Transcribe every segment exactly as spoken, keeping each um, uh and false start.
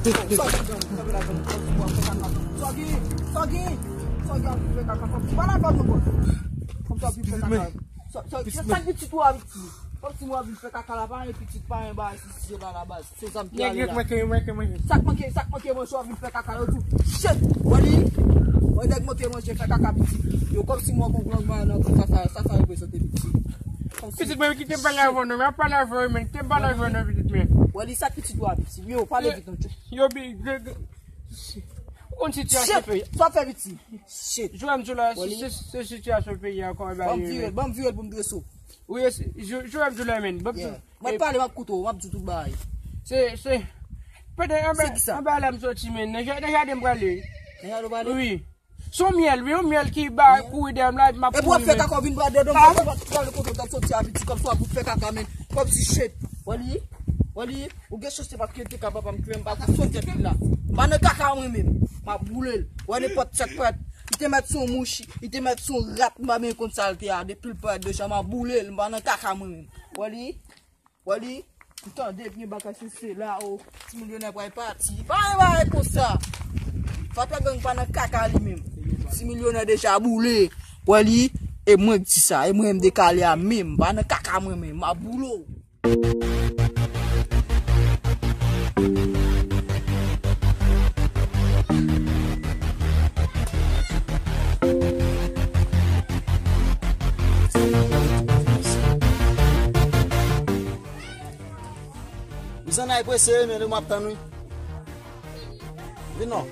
Sògi, Sògi, Sògi ap vin fè kaka. Kòmsi w ap vin fè kaka. Kòmsi w ap vin fè kaka. Sa k pitit ou a? Kòmsi w ap vin fè kaka la, pa gen pitit, pa gen bagay, si se la la baz. Se zam ki ale la. Sa k manke, sa k manke manje, w ap vin fè kaka yo tou. Shit! Wè li? Wè nèg manke manje, fè kaka pitit. Yo, kòmsi mwen gon gran bagay nan sa, sa, sa, sa reprezante pitit. Pitit mwen, kite m pale avè w non, men ap pale avè w, men kite m pale avè w non, pitit mwen. Wè li, sa k pitit ou a, pitit? Yo, pale vit non. Yo, bi, gre, gre, yon sitiyasyon peyi. Shit! Sa w ap fè pitit? Shit. Jwè m di w la, se, se, se sitiyasyon peyi a, kòman bagay yo ye. Ban m vire l, ban m vire l pou m drese w. Wi, jwè m di w la, men. Ban m di w. Mwen pale, m ap koute w, m ap di w tout bagay. Se, se, pandan anba, anba la m soti, men. Nan ja-, nan jaden m prale. Nan jaden w prale? Wi. Se yon myèl, wi, yon myèl ki ba kouri dèyè m la, epi m ap kouri, men. Epi w ap fè kaka, w vin prale, donk, w ap prale kote w t ap soti a, pitit, kòmsi w ap fè kaka, men. Kòmsi shit. Wè li? Wè li? Ou gen chans se paske te ka papa m ki menm pa ka sot tèt li la. M pa nan kaka mwen menm. M ap boule l. Wè nenpòt sa k parèt. Li te mèt se yon mouch, li te mèt se yon rat, m pa menm konn sa l te a. Depi l parèt deja, m ap boule l. M pa nan kaka mwen menm. Wè li? Wè li? M tande epi yon bagay sou se la o. Ti milyonè pral pati. Pa yon bagay konsa. Fatra gang pa nan kaka li menm. Ti milyonè deja boule. Wè li? E mwen k di sa. E mwen m dekale a menm. M pa nan kaka mwen menm. M ap boule w. Mizann ay prese, men nou m ap tann wi. Vin non.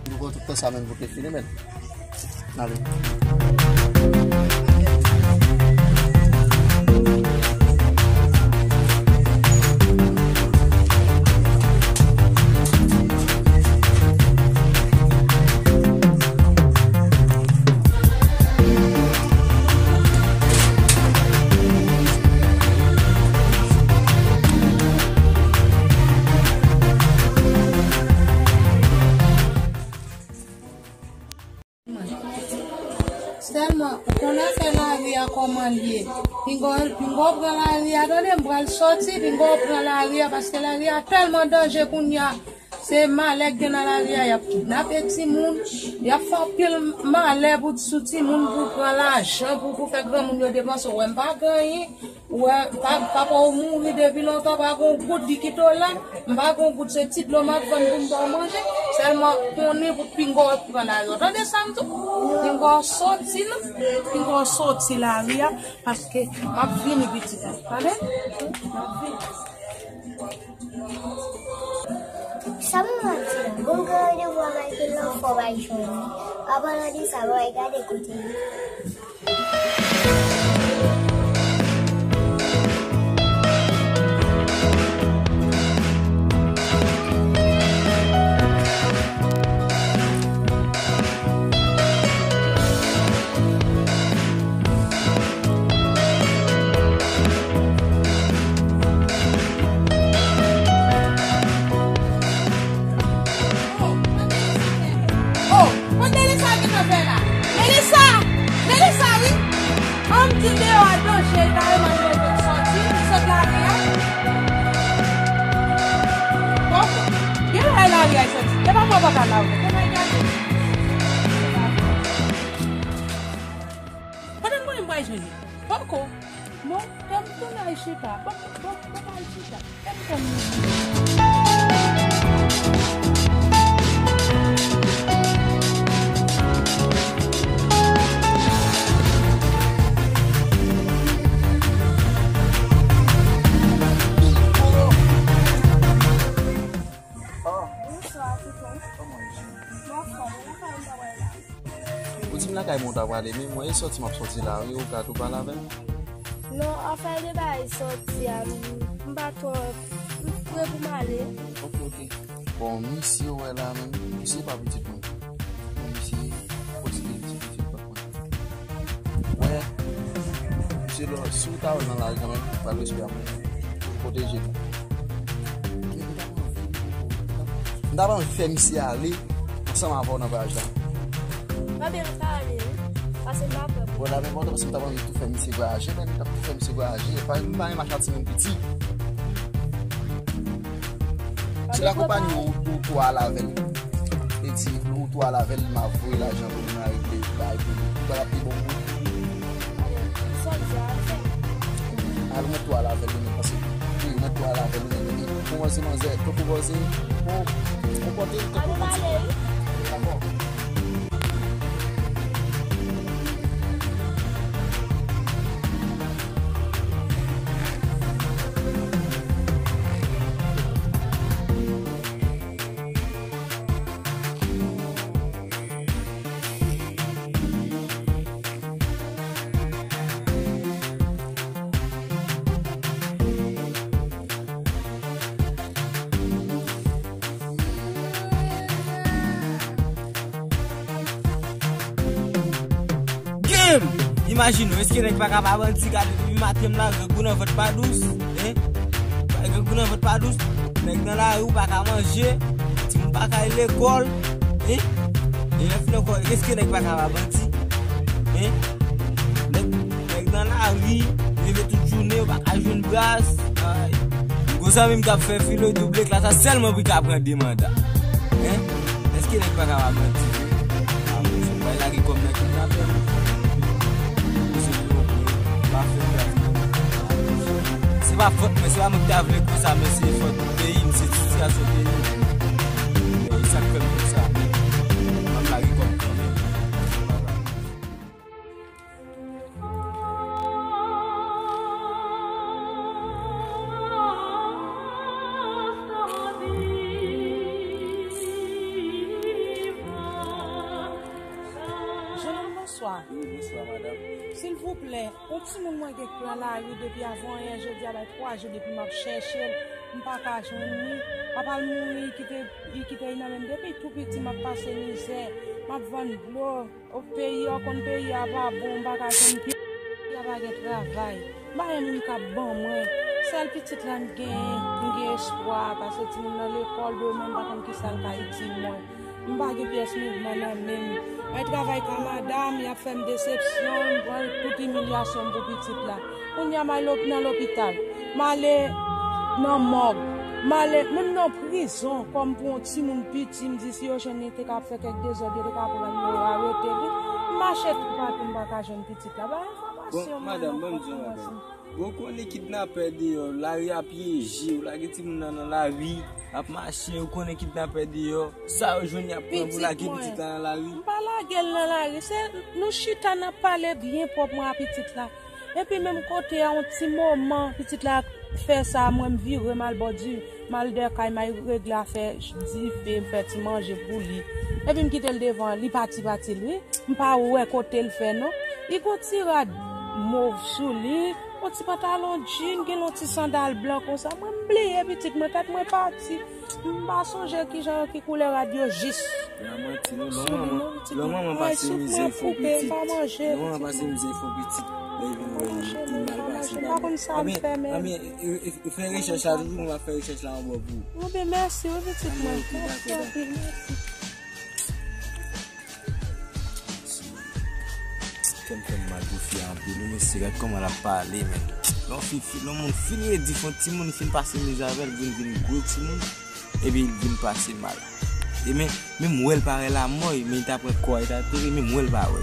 Nou pran tout tan sa menm pou te fini, men. Ale. Sèlman, ou konn afè lari a kòman l ye. Pinga w, pinga w pran lari a, tande, m pral sòti, pinga w pran lari a, paske lari a tèlman danje kounye a. Se malè k gen nan lari a, y ap kidnape timoun, y ap fè anpil malè pou, sou timoun, pou pran lajan, pou, pou fè granmoun yo depanse. Ou wè m pa gen anyen, ou wè pa, papa w mouri depi lontan, pa gen yon goud li kite w la, m pa gen yon goud, se ti dlo m ap vann pou m ba w manje, sèlman konnen pou pinga w pran lari a. Tande sa m di w? Pinga w sòti non, pinga w sòti lari a, paske m ap vini pitit mwen, tande? M ap vini. Sa mwen ap di la? Bon, m gen randevou ak Michael nan fò bay jwenn li. An palan de sa, mwen gade kote li. Oh, kote Lisa gentan fè la? Melissa! Melissa, wi! An m di l deyò a danje, li ta renmen jwenn sòti, li sot lari a. Bon, gen lè lari a sòti. E pa mwen papa la, wi. Gen lè gade. Pandan m konnen m pral jwenn li. Poko. Non, fè m tounen al chita. Ban m, ban m, ban m al chita. Fè m tann li. Bonswa, tonton. Kòman w ye? Mwen anfòm, ou lakay ou pa wè la. Ou di m lakay mwen ou ta prale, men mwen e sòti m ap sòti la, wi, ou gad ou pale avè m. Non, afè de bagay sòti a, m, m pa twò, m prè pou m ale. Ok, ok. Bon, misye w wè la menm, misye pa pitit mwen. Bon, misye, konsidere misye pitit papa mwen. Wè, misye lò, si w ta wè l nan lari kanmenm, pa respè a mwen, pwoteje nou. M t ap anvi, m t ap anvi fè misye ale ansanm avè w nan vwayaj la. Papi, nou ka ale, wi. Pase m pa pè pou. Bon, la, men bon, paske m t ap anvi tou fè misye vwayaje, men m t ap tou fè misye vwayaje. Pa, m pa renmen mache ak timoun piti. Se lakonpayi ou, ou tou al avè l. E di, ou tou al avè l, m ap voye lajan pou nou al regle bagay pou nou. Ou pa ap pi bon moun. Al mwen tou al avè l, men paske, wi, mwen tou al avè l, men, men, pou manzè, manzè, pou, pou manzè, pou, pou pote l, pou pote l. Dakò. Game! Imajine w, èske nèg pa ka pa bandi? Gade, depi maten m la, grangou nan vant pa dous, hein? Grangou nan vant pa dous, nèg nan lari, ou pa ka manje, timoun pa ka al lekòl, hein? Elèv nan lekòl, èske nèg pa ka pa bandi? Hein? Nèg, nèg nan lari, leve tout jounen, ou pa ka jwenn bras. Ay. Gwo zanmi m k ap fè filo double klas la sèlman pou l ka pran de manda. Hein? Èske nèg pa ka pa bandi vre? Ah, monchè, bay lage kòm nan kidnapè. Se pa fè gras. Se pa fòt mwen, se pa mwen ki ta vle konsa, men se fòt peyi m, se sitiyasyon peyi m. E sa k fè m konsa. M ap lage kòm kanmenm. Jeune homme, bonsoir. Wi, bonswa, madanm. Silvouplè, yon timoun mwen gen nan lari depi avanyè jodi a bay twa jou depi m ap chèche l, m pa ka jwenn li. Papa l mouri, li kite, li kite li nan men m depi tou piti, m ap pase mizè, m ap vann dlo. O, peyi a, w konn peyi a pa bon, m pa ka jwenn pye, peyi a pa gen travay. M pa gen moun k ap ban mwen. Sèl pitit la m genyen, m gen espwa, paske timoun nan lekòl demen, m pa konn kisa l ka itil mwen. M pa gen pyès mouvman nan men m. Mwen travay ka madanm, y ap fè m desepsyon, m pran tout imilyasyon m pou pitit la. Kounye a m al lop-, nan lopital, m ale nan mòg, m ale menm nan prizon, kòm pou yon timoun piti, m di si yo jwenn li te ka fè kèk dezòd, yo te ka pran li, yo arete li. M mache toupatou, m pa ka jwenn pitit la. Ba enfòmasyon. Bon, madanm, ban m di yon bagay. Bon, ou konnen kidnapè deyò, lari a pyeje, ou lage timoun nan nan lari, ap mache, ou konnen kidnapè deyò, sa yo jwenn y ap pran pou lage pitit la nan lari. M pa lage l nan lari, se nou chita n ap pale byen pwòp mwen a pitit la. Epi menm kote a, yon ti moman, pitit la fè sa, mwen m vire, m al bò di, m al dèyè kay, m al regle afè dife, m fè ti manje pou li. Epi m kite l devan, li pati, pati l, wi. M pa wè kote l fè non. Li gon ti rad mov sou li, yon ti pantalon djin, gen yon ti sandal blan konsa. Mwen m bliye pitit mwen, tèt mwen pati. M pa sonje kijan, ki koulè rad yo jis. Sou li non, pitit mwen. Ay, souf mwen koupe, m pa manje, pitit mwen. M pa manje, m pa manje. M pa konn sa m fè menm. Fè rechèch la toujou, mwen ap fè rechèch la anbò pou ou. Bon, ben, mèsi, wi, pitit mwen. Mèsi anpil, mèsi. Kè m fè m mal pou fi a anpil, wi, mesye, gad kòman l ap pale, men. Lè yon fi, fi, lè yon moun fin redi, fè yon timoun, fin pase mizè avè l, vin, vin gwo timoun, epi l vin pase mal. E men, menm wè l parèy lamò, men li ta pran kò a, li ta toure, menm wè l pa wè.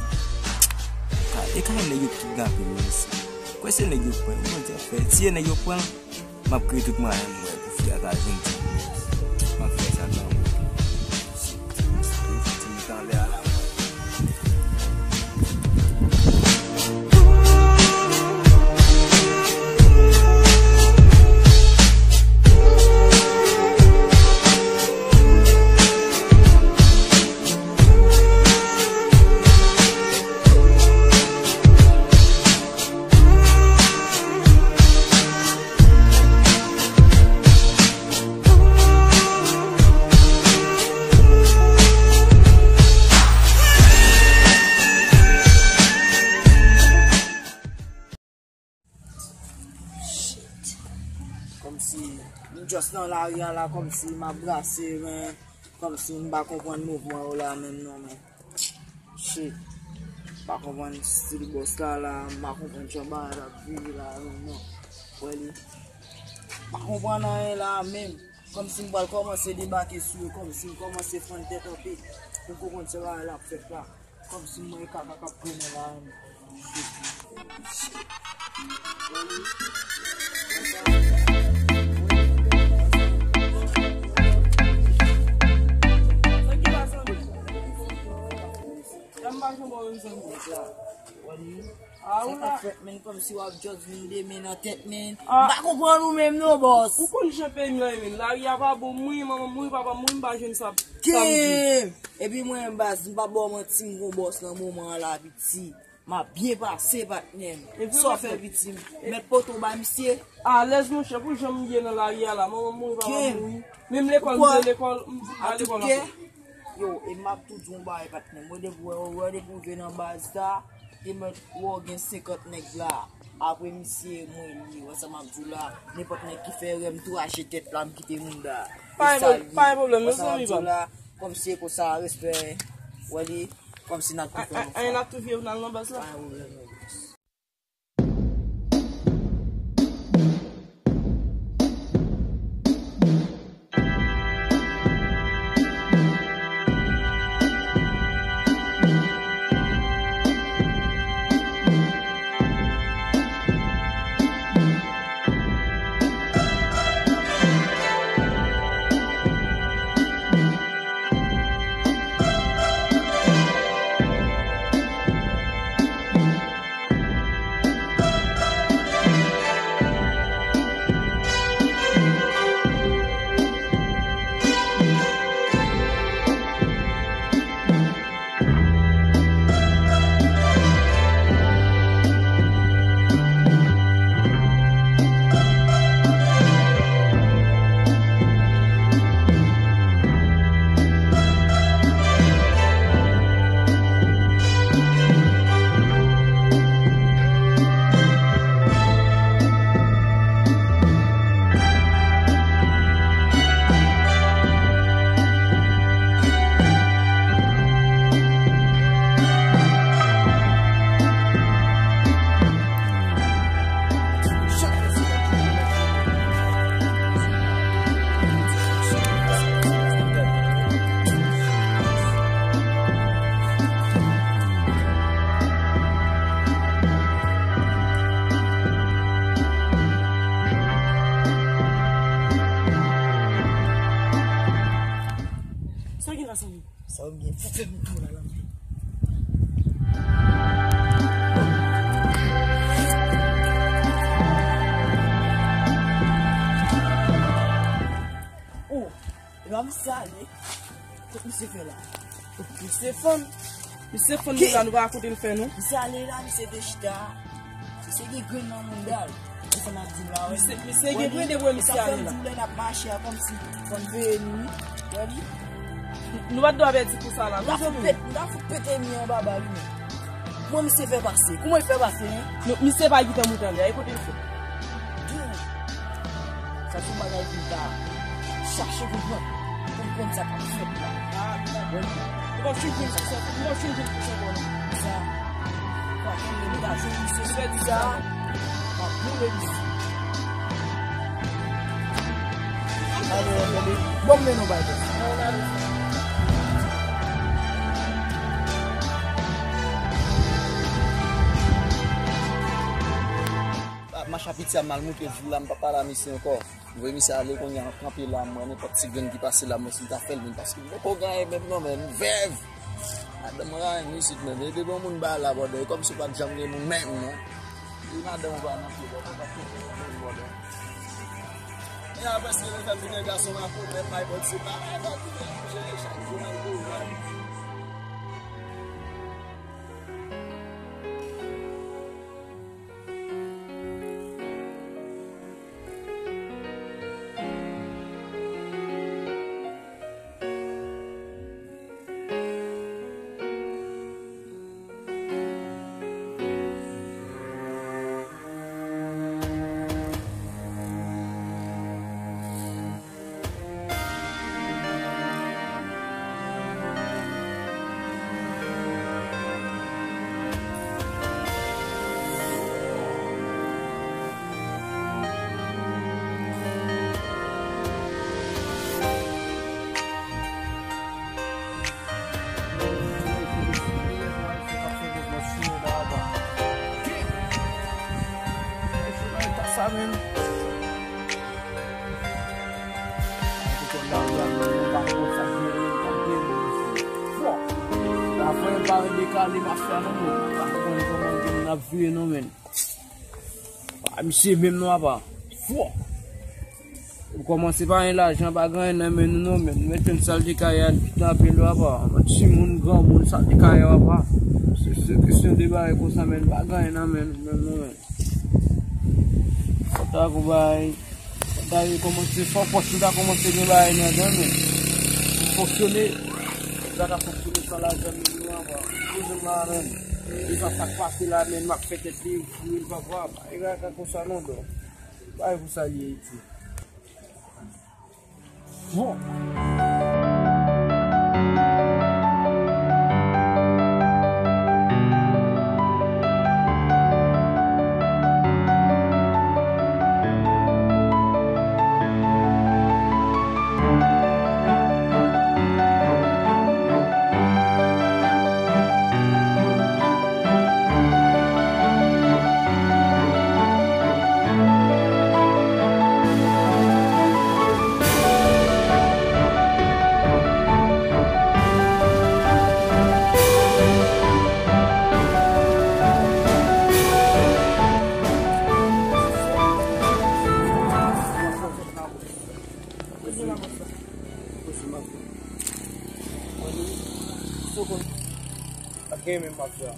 Ka, e kay nèg yo kidnape l, wi, mesye. Kwè se nèg yo pran, Bondye ap fè. Si e nèg yo pran l, m ap kreye tout mwayen m wè pou fi a ka jwenn ti. M ap fè sa nan mwen. Ti, ti, ti, ti, ti, anlè a la. Nan lari a la, kòmsi m ap brase, men kòmsi m pa konprann mouvman yo la menm non, men. Shit. M pa konprann stil bòs la la, m pa konprann jan bagay la ap vire la menm non. Wè li. M pa konprann anyen la menm. Kòmsi m pral kòmanse debake sou yo, kòmsi m kòmanse fann tèt anpil. Pou m konprann sa bagay la ap fèt la. Kòmsi mwen e kaka k ap trennen la menm. Sa k ap fèt, menn, kòmsi w ap just vin demen nan tèt, menn. M pa konprann ou menm non, bòs. Ou konn jan peyi m nan ye, menn. Lari a pa bon, m mouri, manman m mouri, papa m mouri, m pa jwenn sa. Kim! Epi mwen, baz, m pa ba w manti, m gon bòs nan moman an la, piti. M ap byen pase, patnè m. Sa w fè, piti m? Mèt pote w bay misye? Alèz, monchè, pou jan m ye nan lari a la, manman m mouri, papa m mouri. Menm lekòl, m te lekòl, m pa lekòl ankò. Yo, e m ap tou di w yon bagay, patnè m. Mwen, depi w wè, wè, depi w rive nan baz la, te mèt wè w gen senkant nèg la. Apre misye, mwen li, wè sa m ap di w la. Nenpòt nèg ki fè erè, m tou rache tèt la, m kite moun la. E sa l ye. Pa gen pwoblèm, non, zanmi pa m. Kòmsi e konsa, respè. Wè li, kòmsi n ap tou fè yon fwa. N ap tou viv nan baz la. Pa gen pwoblèm, non, baz. Sa gen la, zanmi? Sa w gen? Fè m tou la, zanmi. Oh, e pa misye ale. Kot misye fè la? Misye fann. Misye fann nou la, nou pa kote l fè nou. Misye ale la, misye te chita. Misye gen grenn nan mouda l. Misye gen grenn depi misye ale la. Sa fè m di w lè n ap mache a kòmsi fò n veye nou wi. Wè li. Nou pa t dwe pèdi kou sa la non, zanmi. Nou ta fout pete mi anba ba li menm. Kòman misye fè pase? Kòman l fè pase, hein? Misye pa gentan moute anlè a, e kote l fè? Sa se yon bagay pou m ta chache konprann, pou m konn sa k ap fèt la. Ou pa fin jwenn pou sa, ou pa fin jwenn pou sa, bò. Sa, pa gen lè m ta jwenn misye sou sa, m ap boule misye. Ale, ale, bon, m mennen w bay tèt. Mach a piti a m al moute jou la, m pa pale a misye ankò. M voye misye ale kounye a, m ap kanpe la, m wè nenpòt ti grenn ki pase la, m wè si m ta fè l vin, paske m poko genyen menm non, men m vèv. Madanm mwen pa menm isit menm, e depi yon moun ba la, bòdè, e kòmsi pa t janm gen moun menm non. E madanm ou pa nan pye, bòdè, pa t janm gen moun, bòdè. E apre se lè fè m vin gason, m ap pwoblèm, bay bòdè, se pa bay bòdè, m jere chak jou nan gwo vag. Mwen pa dekale mafya non, men. Pa konn kòman gen moun ap vire non, men. Pa misye menm non, apa. Fò. Ou kòmanse pa gen lajan, pa gen anyen nan men nou non, men. Nou mèt jwenn sa l te ka ye a, n ap peye l apa. Yon timoun, granmoun, sa l te ka ye apa. Se, se kesyon de bagay konsa, men. Pa gen anyen nan men nou menm non, men. Fò ta gon bagay, fò ta rekòmanse, fò fòs nou ta kòmanse gen bagay nan dan, men. Pou fonksyone, nou pa ka fonksyone san lajan men nou apa. Poze m la menm. E sa, sa k pase la, men, m ap fè tèt li, fouye l papa. E bagay ka konsa non, donk. Bagay konsa li ye iti. Bon. Pa gen menm mafya. M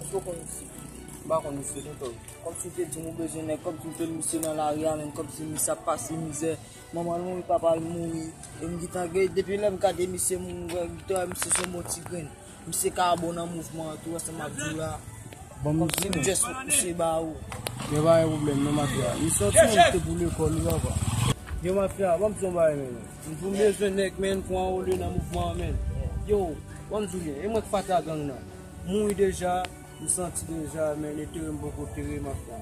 pa konn misye tonton. Kòmsi w te di m ou bezwen nèg, kòmsi w te misye nan lari a, menm kòmsi misye ap pase mizè. Manman l mouri, papa l mouri. E m gentan gen, depi lè m gade misye, m wè gentan wè misye se yon bon ti grenn. Misye ka bon nan mouvman an tou, wè sa m ap di w la. Kòmsi m just pou kouse ba ou. Gen pa gen pwoblèm non, mafya. Misye yon timoun ki te pou lekòl, wi, papa. Yo, mafya, ban m di yon bagay, men. M di w m bezwen nèg, men, pou anwole nan mouvman an, men. Yo, ban m di w byen, e mwen k pata gang nan. Mouri deja, m santi deja, men, enterè m poko tere, mafya.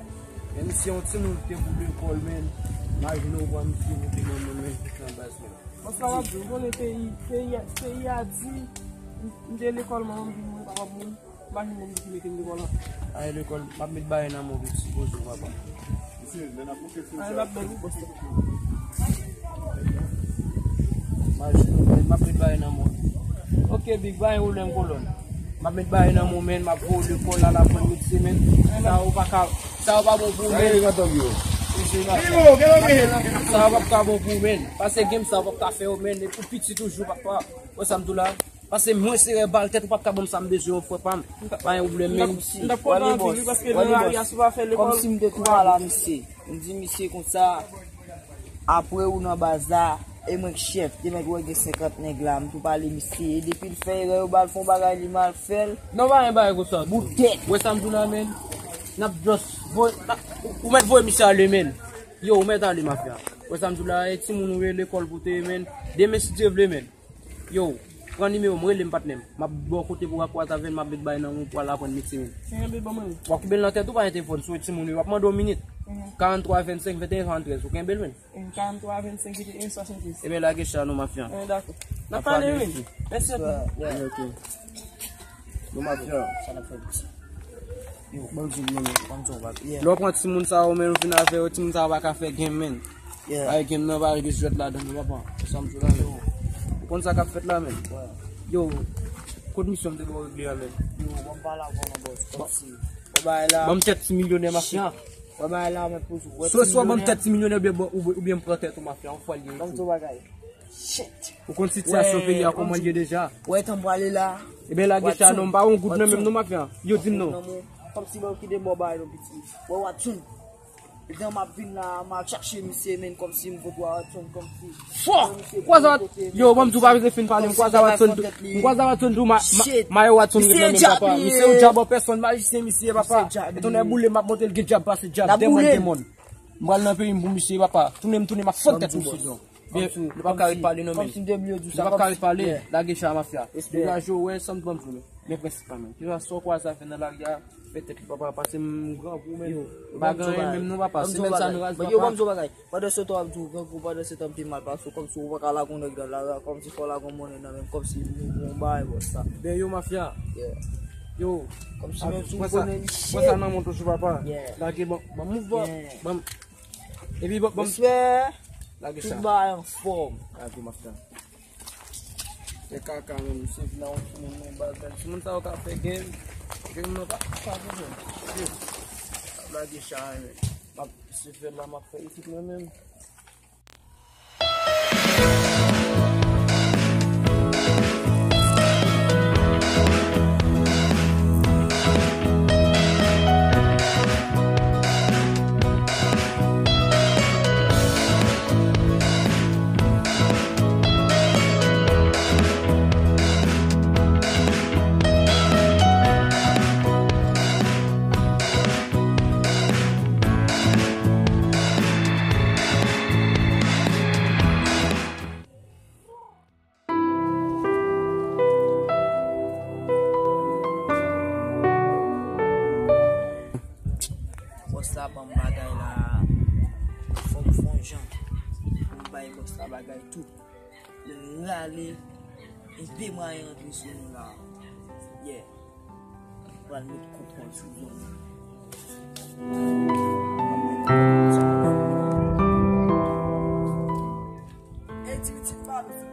Men misye yon timoun ki te pou lekòl, men. Imajine w pran misye pou te nan men, men, tout nan baz, men. Bon, sa w ap di, w konnen peyi, peyi, peyi a di, m, m te lekòl, manman m di m mwen pa wè moun. Imajine moun ki mete m lekòl la. Ay, lekòl, m ap met bagay nan men w, pitit, poze w, papa. Ay, m ap bèl, wi, bòs la. Imajine w, men, m ap met bagay nan men w. Ok, Big, pa gen pwoblèm, kolòn. M ap met bagay nan men w, men, m ap voye w lekòl, al aprann metye, men. Sa yo pa ka, sa yo pa bon pou ou, men. Sa yo p ap ka bon pou ou, men. Pase game, sa yo p ap ka fè yo, men. Epi w piti toujou, papa. Wè sa m di w la? Pase mwen se rè bal tèt, ou p ap ka ban m sa m bezwen yo, frè pa m. Pa gen pwoblèm, men. M t ap kontan anpil, wi, paske nan lari a, si w pa fè lekòl. Kòmsi m te tou pa la, misye. M di misye konsa, apre ou nan baz la, e mwen k chèf, te mèt wè gen senkant nèg la, m tou pale misye. E depi l fè erè, yo ba l fè yon bagay, li mal fè l. Non, pa gen bagay konsa. Bout tèt. Wè sa m di w la, men. N ap just voye, n ap, ou, ou mèt voye misye ale, men. Yo, ou mèt ale, mafya. Wè sa m di w la, e timoun ou ye, lekòl pou te ye, men. Demen, si Dye vle, men. Yo, pran nimewo m, rele m, patnè m. M ap ba w kote pou w ap kwaze avè l, m ap met bay nan men w pou w al aprann metye, men. Kenbe l ban mwen. W ap kenbe l nan tèt ou, pa gen telefòn, si w timoun wi, w ap mande yon minit. Mhm. Karant twa vennsenk venteyen swasanntrèz, ou kenbe l, men. Mhm, karant twa vennsenk venteyen swasanntrèz. Ebyen, lage chay la non, mafya. Eh, dakò. N ap pale, men. Mèsi anpil. Ok. Yo, mafya. Sa n ap fè piti. Yo, ban m di w, men, ban m di w, bab. Yeah. Lè w pran timoun sa yo, men, ou vin avè yo, timoun sa yo pa ka fè game, men. Yeah. Ay, game nan pa gen jwèt ladan l, papa. Sa m di w la, men. Ou konn sa k ap fèt la, men. Yo, kot misyon m te ba w regle a, men? Yo, ban m pale avè w non, bòs. Kòmsi. Ban m tèt ti milyonè, mafya. Ban m bay la, men, pou sou. Swa, swa ban m tèt ti milyonè, oubyen, oubyen m pran tèt ou, mafya. Yon fwa l ye. Ban m di w bagay. Shit. Ou konn sitiyasyon peyi a kòman l ye deja? Wè, tan m prale la. Ebyen, lage chay la non, m pa yon goud nan men m non, mafya. Yo, di m non. Kòmsi ban ki de bò bay non, piti. Wè, Watson. Lè m ap vin la, m al chache misye, men, kòmsi m voye Watson, kòmsi. Fò! Kwaza Watson. Yo, ban m di w pa bezwen fin pale, m kwaza Watson tou. M kwaza Watson tou, ma, ma, mayo Watson ret nan men m, papa. Misye yon djab an pèsòn, majisyen misye, papa. Etonnè boule, m ap montre l gen djab pase djab, demon, demon. M pral nan peyi m pou misye, papa. Tounen m tounen, m ap fòk tèt misye. Byen, nou pa ka ret pale non, men. Nou pa ka ret pale, lage chay la, mafya. Degaje w, wè, sa m t ban m di w, men. Men prensip la, men. Kisa sa w kwaze avè nan lari a, fè tèt li, papa, pase m grangou, men. M pa gen anyen menm non, papa. Se menm sa nou raz, papa. Yo, ban m di w bagay. Pandan se tan w ap di w grangou, pandan se tan m te mal pase w, kòmsi w pa ka lage yon nèg nan lari a, kòmsi fò w lage yon monnen nan men m, kòmsi nou gon bagay, bòs sa. Ben yo, mafya. Yeah. Yo, kòmsi menm si w konnen li shit. Pran sa nan men w toujou, papa. Yeah. Lage, ban, ban m mouvman. Yeah. Ban m Epi bon, bon. Respè. Lage chay. Tout bagay anfòm. Lage, mafya. Se kaka menm, se vin a yon timoun nan bagay. Timoun sa yo ka fè gen, gen moun pa pa bezwen. Ap lage chay menm. M ap se fè la m ap fè isit mwen menm. Bòs la ban m bagay la. Fò m fè yon jan pou m bay bòs la bagay tou. Lè l rale, enpe mwayen rantre sou nou la. Yeah. Pral met kontwòl sou zòn nan. Ey, ti pitit pa nou.